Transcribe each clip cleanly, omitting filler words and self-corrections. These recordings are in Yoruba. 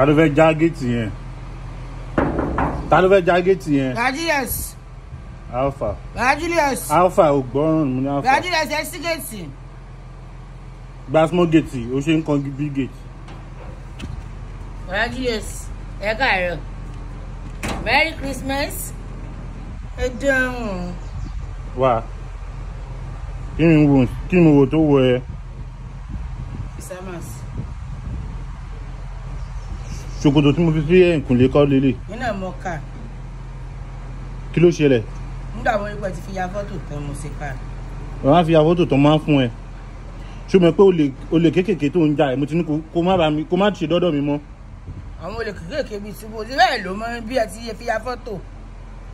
Ta ló fẹ́ já géètì yẹn? Ta ló fẹ́ já géètì yẹn? Julius. Alpha. Julius. Alpha ò gbọ́ràn mi ní Alpha. Julius ẹ sí géètì. Gba small gate, o ṣe ń kan big gate. Julius ẹ káàárọ̀. Merry Christmas. Ẹ dáhùn. Wá. Kí ni wo tó wọ ẹ? Christmas. Ṣòkòtò tí mo fi sí ẹ̀yìnkùnlé kọ́ lélẹ̀. Nínú mọ ká. Kí ló ṣẹlẹ̀? Nígbà wo ipò ti fi ya fọ́tò tán mo ṣe ká. Wọ́n á fi ya fọ́tò tán máa ń fún ẹ. Ṣé o mọ̀ pé olè kéékèèké tó ń jà ẹ̀ mo ti ní kó má bá mi kó má ṣe dọ́dọ̀ mi mọ́. Àwọn olè kéékèèké bíi tí mo ti bẹ́ẹ̀ ló mọ bí ẹ ti fi ya fọ́tò.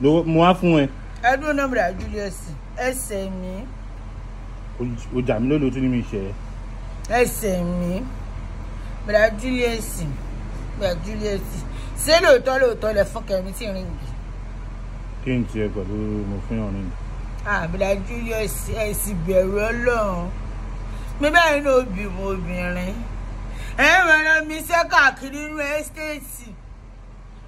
Mo wá fún ẹ. Ẹdún nọ́mbà Julius ẹsẹ̀ mi. O jà mí lólè o tún ní mi ṣe. Ẹsẹ̀ mi. Bàrà Julius. Bàrà Julius. Ṣé lóòótọ́ lóòótọ́ lẹ fún Kẹ́mi tí rìn gì? Kí n tiẹ̀ pẹ̀lú mo fún yàn rìn. Bàrà Julius ẹ sì bẹ̀rù Ọlọ́run. Mi báyìí ní obì mo obìnrin. Ẹ rán mi iṣẹ́ káàkiri inú ẹ́stéètì.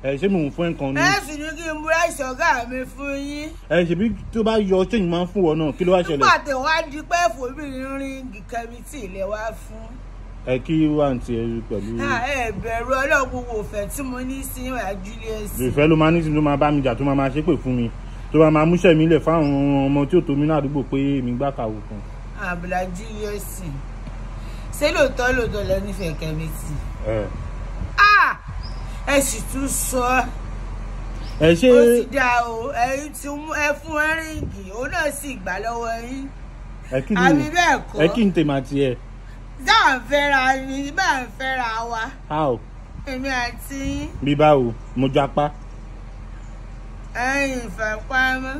Ẹ ṣé mò ń fún nǹkan ni. Ẹ sì ní kí n búra ìṣọ̀gá mi fún yín. Ẹ ṣèbí tó bá yọ ṣéyìn máa ń fún wọn náà kí ló wá ṣẹlẹ̀. Nígbà tí wàá di pé fòbìnrin ríngì Kẹ́mi tí ilé wa fún. Ẹ kí wà ní tiẹ̀ pẹ̀lú. Ẹ bẹ̀rù Ọlọ́run gbogbo òfẹ́ tí mo ní sí ìwà Julius. Ìfẹ́ ló máa ní sí ló máa bá mi jà tó máa máa ṣépè fún mi tó máa máa múṣẹ́ mi lẹ̀ fáwọn ọmọ tí ò tó mi ní àdúgbò pé èmi gbá kàwé kan. Àbùlà Julius ṣé lóòótọ́ lóòótọ́ lẹ nífẹ̀ẹ́ Kẹ́mi tì? Ẹ sì tún sọ. Ẹ ṣe. Ó ti dá o, ẹ̀yin tí ẹ fún ríǹgì, òun náà sì gbà lọ́wọ́ yín. Àbí bẹ́ẹ̀ kọ́. Ẹ kí n tèmà tiẹ̀. Bá ń fẹ́ra mi, bá ń fẹ́ra wa. How? Èmi àti yín. Bí báwo, mo japa. Ẹ̀yin ìfapámọ́.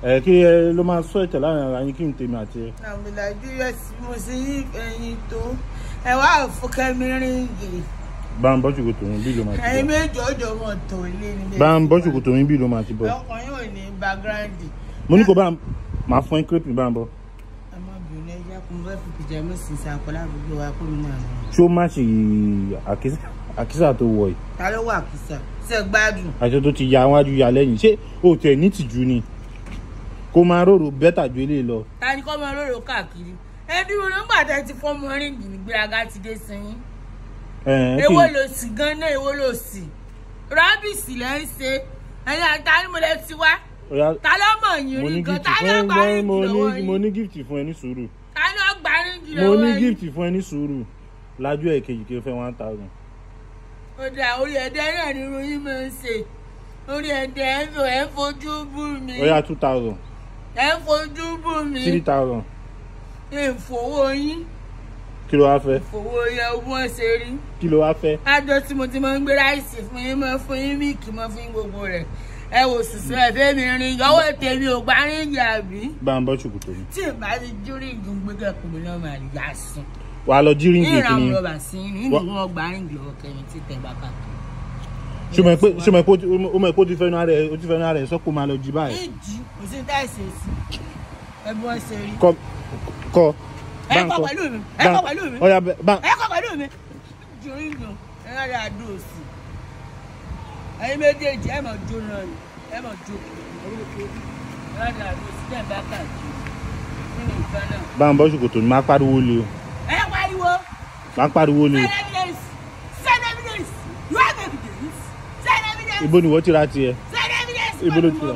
Ẹ kí ẹ ló máa sọ ẹ̀tẹ̀ láàrin ara yín kí n tèmi àti ẹ. Àbùlà Julius mo ṣe yí ẹyin tó. Ẹ wá fún Kẹ́mi ríǹgì. Bá ń bọ́ ṣòkòtò mi bí ló máa ti bọ̀. Ẹ̀yin méjì ọjọ́ mọ̀ tó lé nílé. Bá ń bọ́ ṣòkòtò mi bí ló máa ti bọ̀. Ọkùnrin ò ní background. Mo ní kó bá máa fún ẹ kírèpì bá ń bọ̀. Ọmọbìnrin ẹ jẹ́ kó mo fẹ́ fi pìjàmọ́ sí ìsàkọ́ ládùúgbò wa kó mi náà. Ṣé ó má ṣe àkísà tó wọ̀ yìí? Ta ló wà àkísà? Ṣé gbádùn? Aṣọ tó ti ya wájú ya lẹ́yìn. Ṣé o tẹ̀ ní tìjú ni? Kó máa rorò bẹ́tà ju eléyìí lọ. Ta ni kó máa rorò káàkiri? Ẹ dúró nígbà tẹ́ ti fọ́mọ ríǹgì ní gbéraga ti dé sí yín. Èwo ló sì gan-an, èwo ló sì rábìsì lẹ́ ń ṣe ẹ̀yin àtànímọ̀lẹ́ ti wá. Ta ló mọ̀ yín rí gan? Ta ló gba ríǹgì lọ́wọ́ yín? Mo ní gift fún ẹ ní sùúrù. Ta ló gba ríǹgì lọ́wọ́ yín? Mo ní gift fún ẹ ní sùúrù. Lájú ẹ̀ kejì kí o fẹ́ 1000. Ó dà, orí ẹ̀dẹ́ náà ni irun yín máa ń ṣe. Orí ẹ̀dẹ́ ẹ̀ ń fojú bú mi. Ó yá 2000. Ẹ̀ ń fojú bú mi. 3000. Ìfowó yín. Kí ló wá fẹ́? Fowó yẹ wọ́n ṣe rí. Kí ló wá fẹ́? Àjọ tí mo ti máa ń gbé ráìsì fún yín, máa fún yín míìkì, máa fún yín gbogbo rẹ̀. Ẹ wò sùsù ẹ fẹ́ mi rin ọwọ́ tèmi ò gbá ríǹgì àbí. Bá ń bọ́ ṣòkòtò mi. Tí ì bá ti jú ríǹgì ń gbé kẹ́kọ̀ọ́ mi náà máa yá sùn. Wà á lọ jí ríǹgì kìíní. Ìràn rọ̀bà sí i nínú wọn gbá ríǹgì lọ́wọ́ Kẹ́mi tí tẹ̀ bá káàkiri. Ṣé o mọ̀ pé o ti fẹ́nu ara ẹ̀ sọ kó máa lọ jí báyìí? Ìjì kò sí táìsì sí. Ẹ bí wọ́n ṣe rí. Kọ́ Ẹ kọ́ pẹ̀lú mi. Ẹ kọ́ pẹ̀lú mi. Ẹ kọ́ pẹ̀lú mi. Jòrìngàn ẹ rárá àdó òsì. Ẹyin méjèèjì ẹ mọ̀ jó náà ni ẹ mọ̀ jó. Ẹ rárá àdó òsì dẹ̀ bá káàkiri nínú nǹkan náà. Bá ń bọ́ ṣòkòtò ni máa pariwo lé o. Ẹ pariwo. Máa pariwo lé o. Send evidence. Send evidence. You have evidence. Send evidence. Ibo ni wọ́n ti ra tiẹ̀? Send evidence. Ibo ló ti ra?